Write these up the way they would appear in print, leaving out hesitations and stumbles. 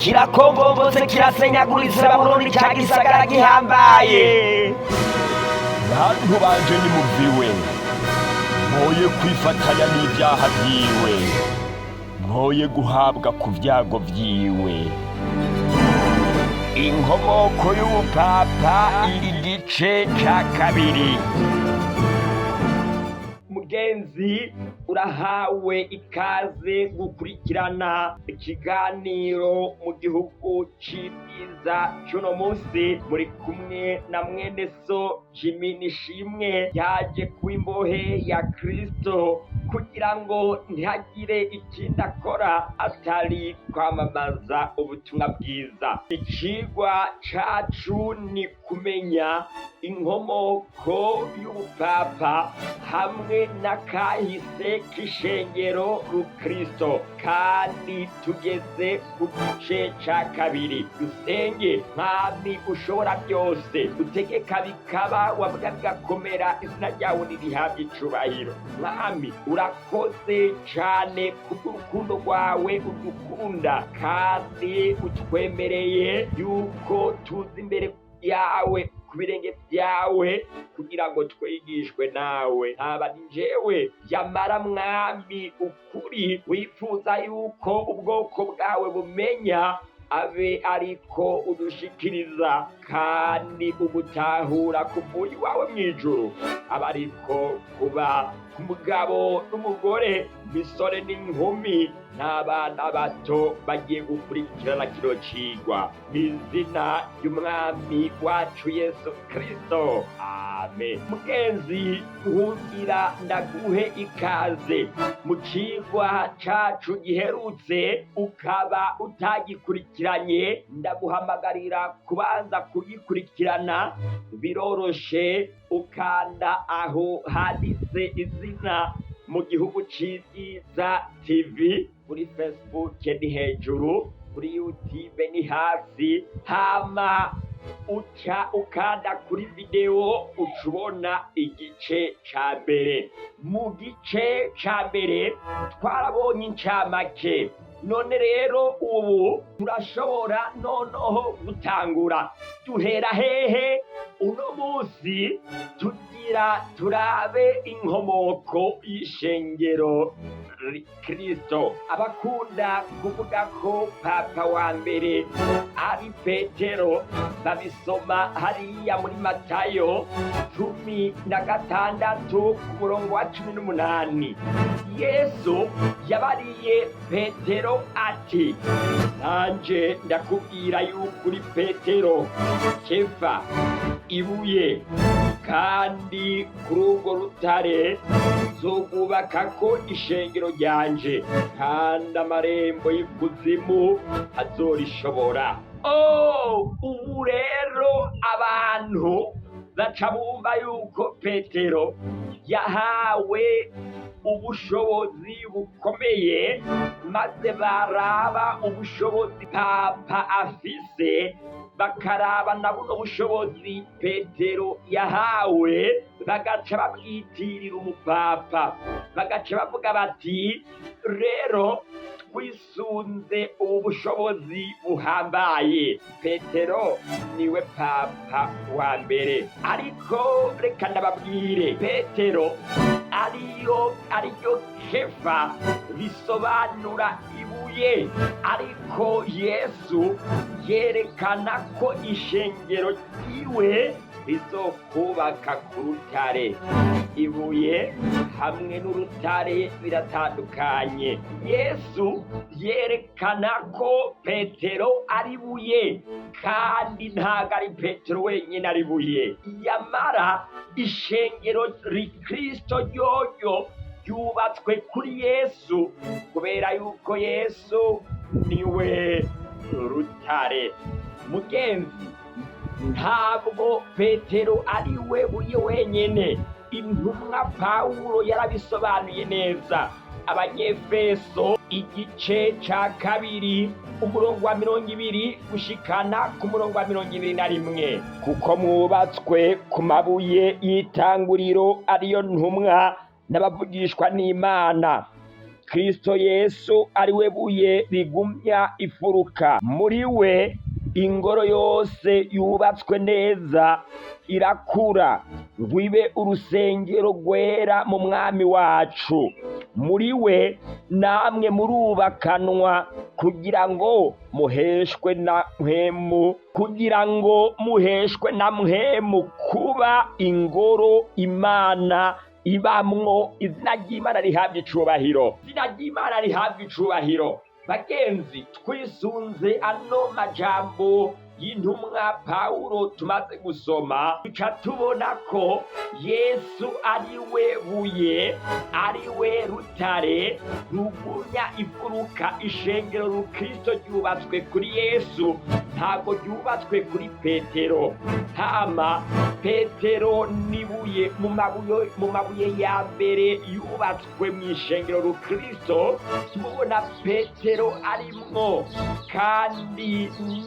Kirakombobotse, kirasenyaguritse Babuloni, ca gisagara gihambaye. Bantu banje, nimuviwe, mwoye kwifatanya n'ibyaha vyiwe, mwoye guhabwa ku vyago vyiwe. Inkomoko y'ubupapa, igice ca kabiri. Mugenzi, urahawe ikaze gukurikirana ikiganiro mu gihugu c'ibyiza c'uno munsi. Muri kumwe na mwene so Jimmy Nishimwe, yaje kuba imbohe ya Kristo kugira ngo ntihagire ikindi akora atari kwamamaza ubutumwa bwiza. Icigwa cacu ni kumenya inkomoko y'ubupapa hamwe n'akahise k'ishengero rukristo, kandi tugeze ku gice ca kabiri. Dusenge. Mwami ushobora byose, utegeka bikaba, wavuga bigakomera, izina ryawe nirihabwe icubahiro. Mwami, urakoze cane kubw'urukundo rwawe udukunda, kandi utwemereye yuko tuza imbere yawe, ku birenge byawe, kugira ngo twigishwe nawe. Ntaba ni jewe yamara, Mwami, ukuri wifuza yuko ubwoko bwawe bumenya abe ariko udushikiriza, kandi ugutahura kuvuye iwawe mw'ijuru aba ariko kuba ku mugabo n'umugore, imisore n'inkumi n'abana bato bagiye gukurikirana kino cigwa, mw'izina ry'Umwami wacu Yesu Kristo, amen. Mugenzi, nkungira ndaguhe ikaze mu cigwa cacu giherutse. Ukaba utagikurikiranye, ndaguhamagarira kubanza kugikurikirana. Biroroshe, ukanda aho handitse izina "Mu gihugu c'Ivyiza TV" kuri Facebook ni hejuru, kuri YouTube ni hasi, hama uca ukanda kuri video, uca ubona igice ca mbere. Mu gice ca mbere twarabonye incamake. None rero ubu turashobora noneho gutangura. Duhera hehe uno munsi? Tugira turabe inkomoko y'ishengero Kristo. Abakunda kuvuga ko papa wa mbere ari Petero babisoma hariya muri Matayo 16 ku murongo wa 18. Yesu yabariye Petero ati: "Nanje ndakubwira yuko uri Petero, Kefa, ibuye, kandi kuri urwo rutare nzogubakako ishengero ryanje, kandi amarembo y'ikuzimu azorishobora." Oh, ubu rero abantu baca bumva yuko Petero yahawe ubushobozi bukomeye, maze baraba ubushobozi papa afise, bakaraba na buno bushobozi Petero yahawe, bagaca babwitirira umupapa, bagaca bavuga bati: "Rero twisunze ubu bushobozi buhambaye, Petero niwe papa wa mbere." Ariko reka ndababwire, Petero ariyo ariyo Kefa, bisobanura ibuye, ariko Yesu yerekana ko ishengero ryiwe rizokubaka ku rutare. Ibuye hamwe n'urutare biratandukanye. Yesu yerekana ko Petero ari buye, kandi ntabwo ari Petero wenyine ari buye. Yamara ishengero rikristo ryoryo ryubatswe kuri Yesu, kubera yuko Yesu niwe rutare. Mugenzi, ntabwo Petero ari we buye wenyine. Intumwa Pawulo yarabisobanuye neza. Abanyefeso igice ca 2, umurongo wa 20 gushikana ku murongo wa 21: "Kuko mwubatswe ku mabuye y'itanguriro, ariyo ntumwa n'abavugishwa n'Imana." Kristo Yesu ari we buye rigumya ifuruka. Muri we ingoro yose yubatswe neza irakura ngo ibe urusengero rwera mu mwami wacu. Muri we namwe murubakanwa kugira ngo muheshwe na mpwemu, kugira ngo muheshwe na mpwemu kuba ingoro Imana ibamwo. Izina ry'Imana rihabwa icubahiro, izina ry'Imana rihabwa icubahiro. Bagenzi, twisunze ano majambo y'intumwa Pawulo tumaze gusoma, duca tubona ko Yesu ari we buye, ari we rutare rugumya imfuruka. Ishengero rukristo ryubatswe kuri Yesu, ntabwo ryubatswe kuri Petero. Hama Petero nibuye mu mabuye ya mbere yubatswe mu ishengero rukristo, tubona Petero arimwo, kandi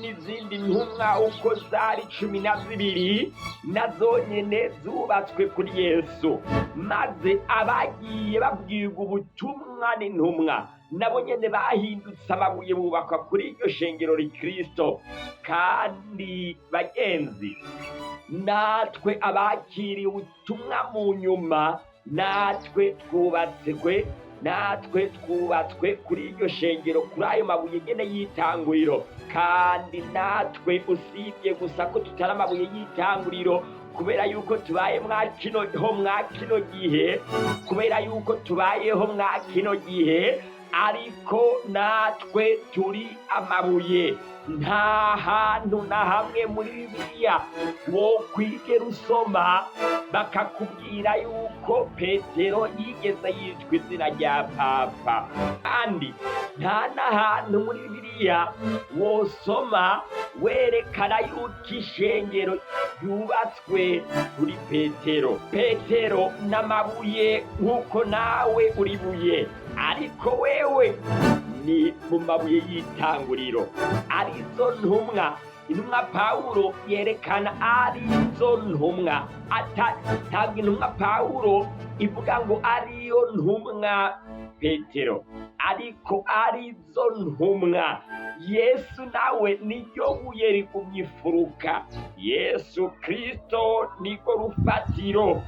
n'izindi ntumwa uko zari 12 nazo nyene zubatswe kuri Yesu. Maze abagiye babwirwa ubutumwa n'intumwa nabo nyene bahindutse amabuye bubakwa kuri iryo shengero rikristo. Kandi bagenzi, natwe abakiriye ubutumwa mu nyuma, natwe twubatswe, natwe twubatswe kuri iryo shengero, kuri ayo mabuye nyene y'itanguriro. Kandi natwe usibye gusa ko tutari amabuye y'itanguriro, kubera yuko tubaye mwa kino ho mwa kino gihe, kubera yuko tubayeho mwa kino gihe, ariko natwe turi amabuye. Nta hantu na hamwe muri Bibiliya wokwigera usoma bakakubwira yuko Petero yigeze yitwa izina rya Papa. Kandi nta n'ahantu muri Bibiliya wosoma werekana yuko ishengero ryubatswe kuri Petero. Petero n'amabuye nk'uko nawe uri buye, ariko wewe ni mu mabuye y'itanguriro, arizo ntumwa. Intumwa Pawulo yerekana arizo ntumwa, ntabwo intumwa Pawulo ivuga ngo ariyo ntumwa Petero, ariko arizo ntumwa. Yesu nawe niryo buye rigumya imfuruka. Yesu Kristo nirwo rufatiro,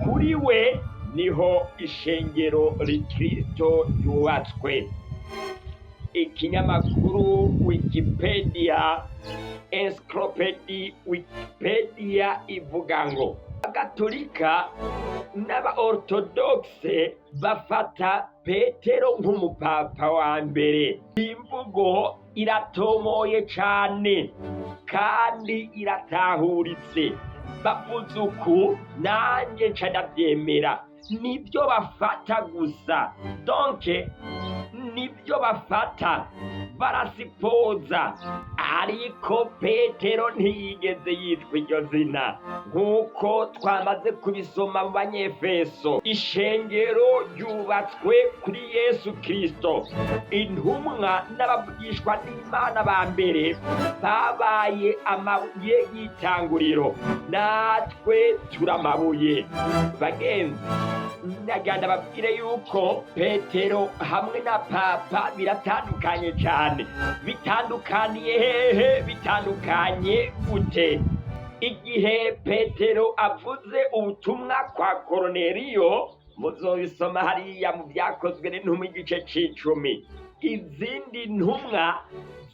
kuri we niho ishengero rikristo ryubatswe. Ikinyamakuru Wikipedia, Encyclopedia Wikipedia ivuga ngo Abagatolika n'aba-Orthodoxe bafata Petero nk'umupapa wa mbere. Imvugo iratomoye cane kandi iratahuritse. Bavuze uku nanjye nca ndavyemera. Nibyo bafata gusa, donc nibyo bafata barasipoza, ariko Petero ntiyigeze yitwa iryo zina, nk'uko twamaze kubisoma mu Banyefeso. Ishengero ryubatswe kuri Yesu Kristo. Intumwa n'abavugishwa n'Imana ba mbere babaye amabuye y'itanguriro, natwe turamabuye. Bagenzi, ndaganda babwire yuko Petero hamwe na Papa biratandukanye cyane. Bitandukaniye hehe? Bitandukanye gute? Igihe Petero avuze ubutumwa kwa Koroneliyo, muzobisoma hariya mu Byakozwe n'Intumwa igice c'icumi, izindi ntumwa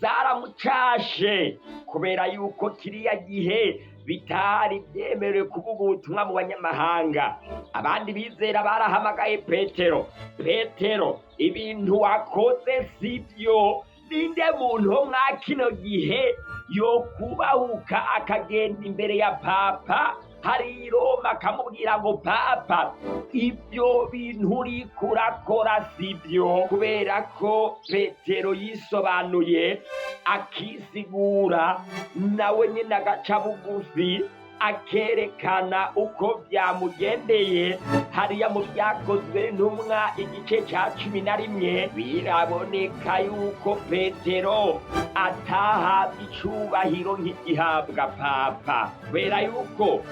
zaramucashe kubera yuko kiriya gihe bitari byemerewe kuvuga ubutumwa mu banyamahanga. Abandi bizera barahamagaye Petero: Petero, ibintu wakoze sibyo. Ninde muntu wo mwa kino gihe yokubahuka akagenda imbere ya Papa hari i Roma akamubwira ngo Papa, ibyo bintu uriko urakora sibyo? Kubera ko Petero yisobanuye akisigura, nawe nyine agaca bugufi. Akerekana uko byamugendeye hariya mu Byakozwe n'Intumwa igice cya 11, biraboneka yuko Petero atahabwa icubahiro nk'igihabwa papa, kubera yuko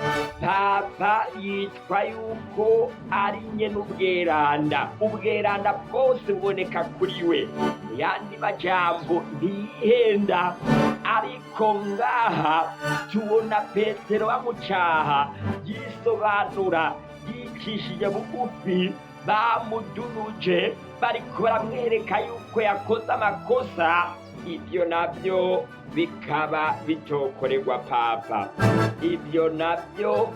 papa yitwa yuko ari nye n'ubweranda. Ubweranda bwose buboneka kuri we. Mu yandi majambo, ntiyihenda. Ariko ngaha tubona Petero bamucaha, yisobanura yicishije bugufi. Bamudunuje, bariko baramwereka yuko yakoze amakosa. Ibyo nabyo bikaba bitokorerwa papa. Ibyo nabyo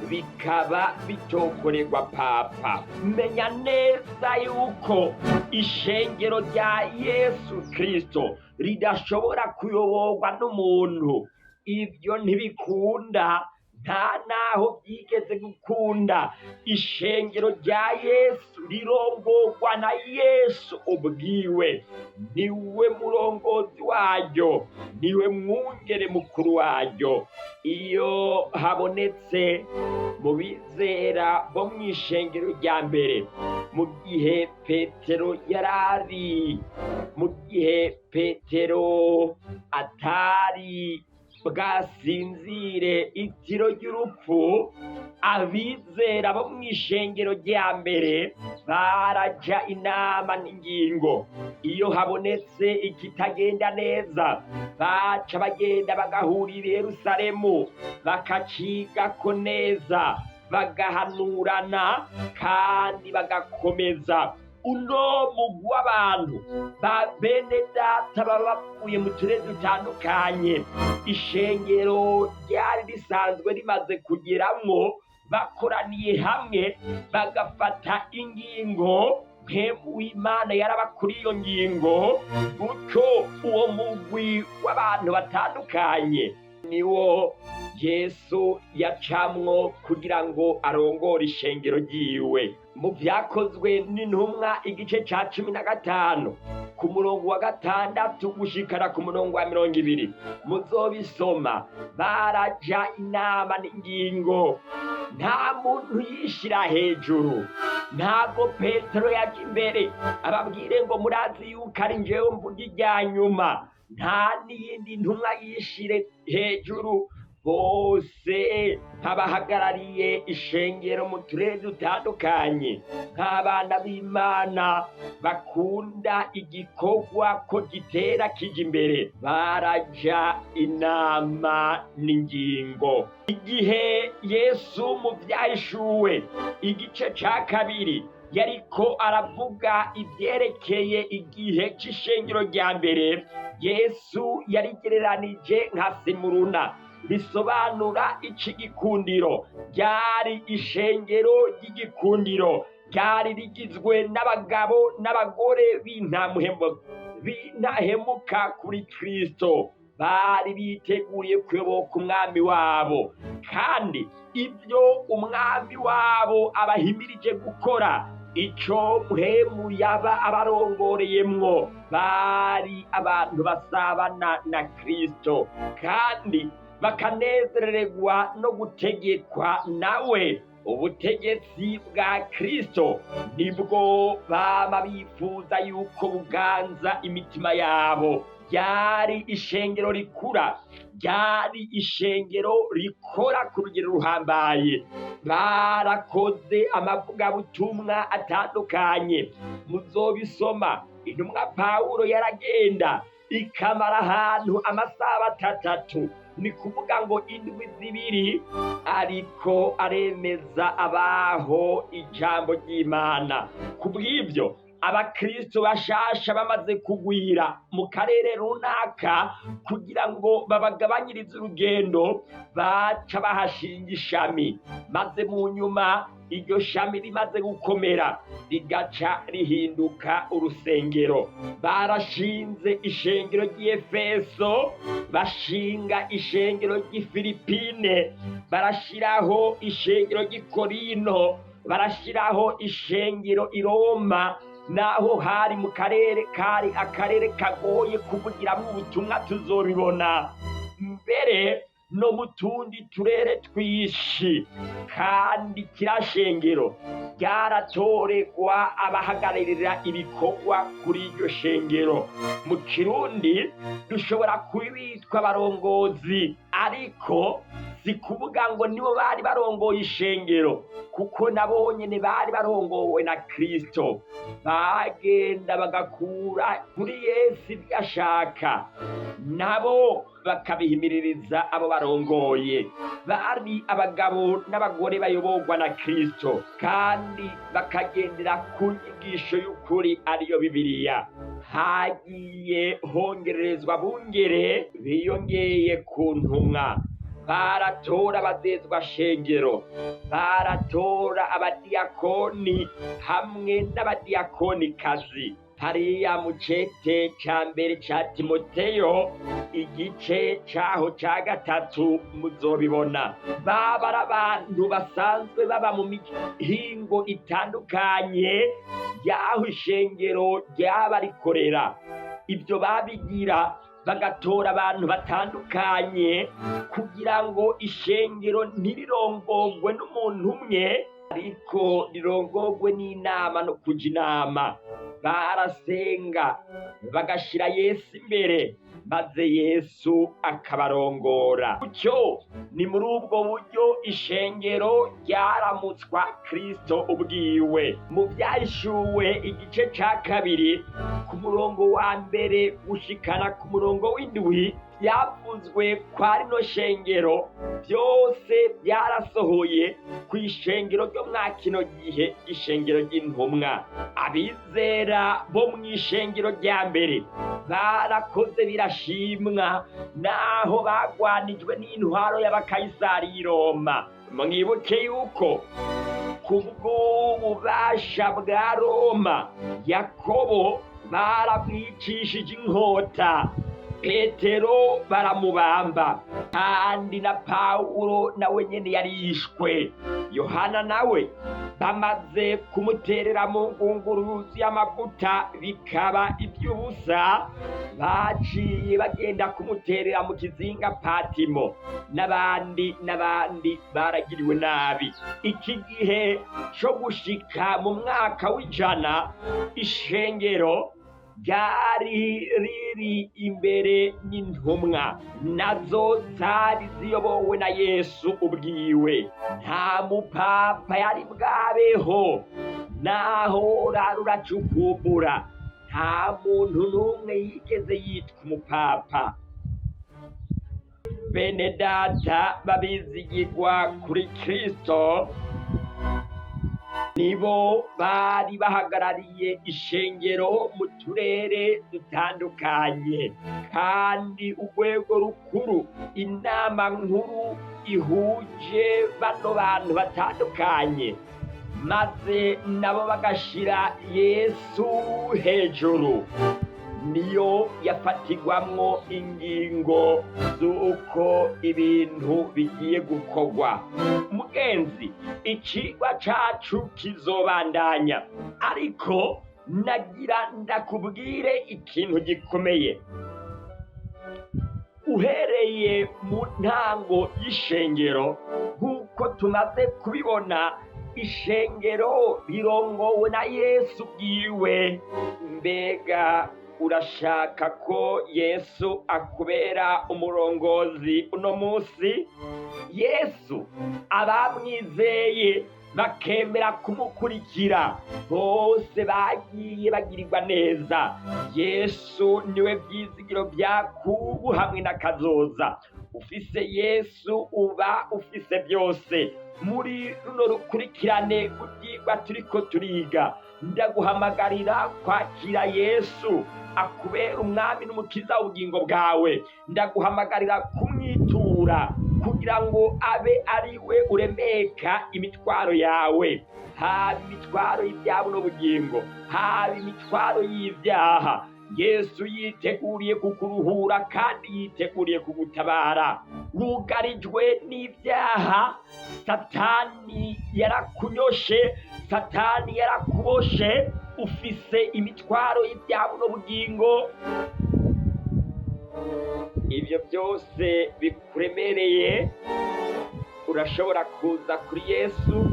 bikaba bitokorerwa papa. Menya neza yuko ishengero rya Yesu Kristo ridashobora kuyoborwa n'umuntu. Ibyo ntibikunda, nta naho byigeze gukunda. Ishengero rya Yesu rirongorwa na Yesu ubwiwe. Niwe murongozi waryo, niwe mwungere mukuru waryo. Iyo habonetse mu bizera bo mu ishengero rya mbere, mu gihe Petero yarari, mu gihe Petero atari bwasinzire itiro ry'urupfu, abizera bo mu ishengero rya mbere baraja inama n'ingingo. Iyo habonetse ikitagenda neza, baca bagenda bagahurira i Yerusalemu, bakacigako neza, bagahanurana kandi bagakomeza uno mugwi w'abantu ba bene data baba bavuye mu turere dutandukanye ishengero ryari risanzwe rimaze kugeramwo. Bakoraniye hamwe bagafata ingingo. Mpwemu w'Imana yaraba kuri iyo ngingo. Gutyo uwo mugwi w'abantu batandukanye niwo Yesu yacamwo kugira ngo arongore ishengero ryiwe. Mu Byakozwe n'Intumwa igice ca 15, ku murongo wa 6 gushikana ku murongo wa 20, muzobisoma. Baraja inama n'ingingo, nta muntu yishira hejuru. Ntabwo Petero yaja imbere ababwire ngo: "Murazi yuko ari njyewe mvuga irya nyuma." Nta n'iyindi ntumwa yishire hejuru. Bose nk'abahagarariye ishengero mu turere dutandukanye, nk'abana b'Imana bakunda igikorwa ko gitera kija imbere, baraja inama n'ingingo. Igihe Yesu mu Vyahishuwe igice ca 2 yariko aravuga ibyerekeye igihe c'ishengero rya mbere, Yesu yarigereranije nka Simuruna, bisobanura ic'igikundiro. Ryari ishengero ry'igikundiro, ryari rigizwe n'abagabo n'abagore b'intahemuka kuri Kristo. Bari biteguriye kuyoboka umwami wabo, kandi ibyo umwami wabo abahimirije gukora, ico Mpwemu yaba abarongoreyemwo. Bari abantu basabana na Kristo kandi bakanezererwa no gutegekwa nawe. Ubutegetsi bwa Kristo nibwo bama bifuza yuko buganza imitima yabo. Ryari ishengero rikura, ryari ishengero rikora ku rugero ruhambaye. Barakoze amavugabutumwa atandukanye, muzobisoma. Intumwa Pawulo yaragenda ikamara ahantu amasaha 3, ni kuvuga ngo indwi 2, ariko aremeza abaho ijambo ry'Imana. Ku bw'ibyo, abakristo bashasha bamaze kugwira mu karere runaka, kugira ngo babagabanyirize urugendo, baca bahashinga ishami, maze mu nyuma iryo shami rimaze gukomera rigaca rihinduka urusengero. Barashinze ishengero ry'Efeso, bashinga ishengero ry'Ifilipine, barashiraho ishengero ry'i Korino, barashiraho ishengero i Roma, naho hari mu karere kari akarere kagoye kuvugiramwo ubutumwa, tuzobibona mbere. no mu tundi turere twinshi. Kandi kiriya shengero ryaratoregwa abahagararira ibikorwa kuri iryo shengero. Mu Kirundi dushobora kubitwa abarongozi, ariko si kuvuga ngo nibo bari barongoye ishengero, kuko nabo nyene bari barongowe na Kristo. Bagenda bagakura kuri Yesu ibyo ashaka, nabo bakabihimiririza abo barongoye. Bari abagabo n'abagore bayoborwa na Kristo, kandi bakagendera ku nyigisho y'ukuri ariyo Bibiliya. Hagiye hongererezwa bungere biyongeye ku ntumwa. Baratora abazezwa shengero, baratora abadiyakoni hamwe n'abadiyakonikazi. Hariya mu cete ca mbere ca Timoteyo, igice caho ca 3 muzobibona. Baba ari abantu basanzwe baba mu mihingo itandukanye y'aho ishengero ryaba rikorera. Ibyo babigira bagatora abantu batandukanye kugira ngo ishengero ntirirongogwe n'umuntu umwe, ariko rirongogwe n'inama no kuja inama. Barasenga bagashira Yesu imbere, maze Yesu akabarongora. Gutyo ni muri ubwo buryo ishengero ryaramutswa Kristo ubwiwe. Mu Vyahishuwe igice ca 2 ku murongo wa 1 gushikana ku murongo w'7, vyavuzwe kwa rino shengero byose byarasohoye kw'ishengero ryo mwa kino gihe, ishengero ry'intumwa. Abizera bo mw'ishengero rya mbere barakoze birashimwa, naho bagwanijwe n'intwaro y'abakayisari y'i Roma. Mwibuke yuko kubw'ububasha bwa Roma, Yakobo baramwicishije inkota, Petero baramubamba, kandi na Pawulo nawe nyene yari yishwe. Yohana nawe bamaze kumuterera mu ngunguru yuzuye amavuta bikaba ivy'ubusa, baciye bagenda kumuterera mu kizinga Patimo. N'abandi n'abandi baragiriwe nabi. Iki gihe co gushika mu mwaka w'100, ishengero ryari riri imbere n'intumwa, nazo zari ziyobowe na Yesu ubwiwe. Nta mupapa yari bwabeho, naho raruracukumbura, nta muntu n'umwe yigeze yitwa umupapa. Bene data babizigirwa kuri Kristo nibo bari bahagarariye ishengero mu turere dutandukanye, kandi urwego rukuru, inama nkuru ihuje bano bantu batandukanye, maze nabo bagashira Yesu hejuru, niyo yafatirwamwo ingingo z'uko ibintu bigiye gukorwa. Mugenzi, icigwa cacu kizobandanya, ariko nagira ndakubwire ikintu gikomeye. Uhereye mu ntango y'ishengero, nk'uko tumaze kubibona, ishengero rirongowe na Yesu bwiwe. Mbega urashaka ko Yesu akubera umurongozi uno munsi? Yesu abamwizeye bakemera kumukurikira bose bagiye bagirirwa neza. Yesu niwe vyizigiro vyakubu hamwe na kazoza. Ufise Yesu uba ufise byose. Muri runo rukurikirane rw'ivyigwa turiko turiga, ndaguhamagarira kwakira Yesu akubera umwami n'umukiza w'ubugingo bwawe. Ndaguhamagarira kumwitura kugira ngo abe ari we uremeka imitwaro yawe, haba imitwaro y'ivyabo n'ubugingo, haba imitwaro y'ivyaha. Yesu yiteguriye kukuruhura kandi yiteguriye kugutabara. Wugarijwe n'ivyaha, Satani yarakunyoshe, Satani yarakuboshe, ufise imitwaro y'ivyabo n'ubugingo. Ibyo byose bikuremereye, urashobora kuza kuri Yesu.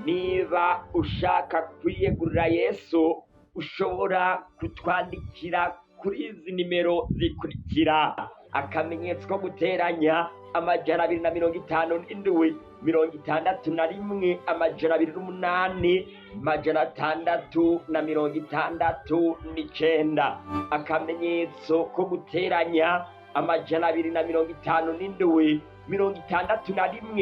Niba ushaka kwiyegurira Yesu, ushobora kutwandikira kuri izi nimero zikurikira: akamenyetso ko guteranya, 257 61 208 669, akamenyetso ko guteranya, 257 61 208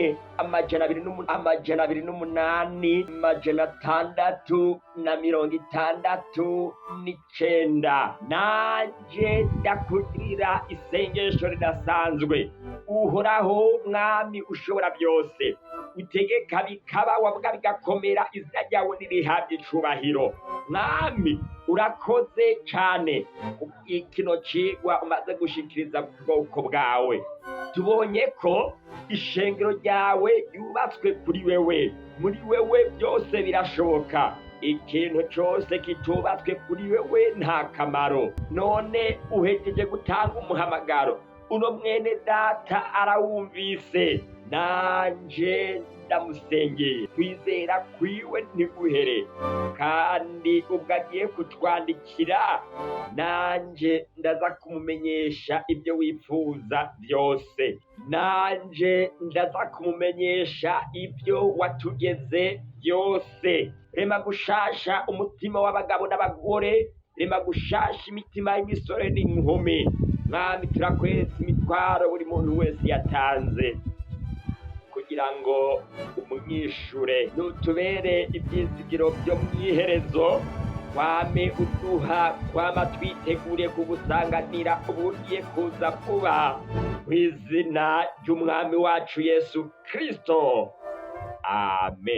669. Nanje ndakugirira isengesho ridasanzwe. Uhoraho Mwami ushobora byose, utegeka bikaba, wavuga bigakomera, izina ryawe nirihabwe icubahiro. Mwami, urakoze cane kino cigwa umaze gushikiriza ku bwoko bwawe. Tubonye ko ishengero ryawe ryubatswe kuri wewe, muri wewe byose birashoboka. Ikintu cose kitubatswe kuri wewe nta kamaro. None uhejeje gutanga umuhamagaro, uno mwene data arawumvise, nanje ndamusengeye, kwizera kwiwe ntiguhere, kandi ubwo agiye kutwandikira, nanje ndaza kumumenyesha ibyo wifuza byose, nanje ndaza kumumenyesha ibyo watugeze byose. Rema gushasha umutima w'abagabo n'abagore, rema gushasha imitima y'imisore n'inkumi. Mwami, turakweretse imitwaro buri muntu wese yatanze kugira ngo umwishure. Nutubere ibyizigiro byo mw'iherezo, wame uduha kwama twiteguriye kugusanganira ubugiye kuza vuba, mw'izina ry'Umwami wacu Yesu Kristo, amen.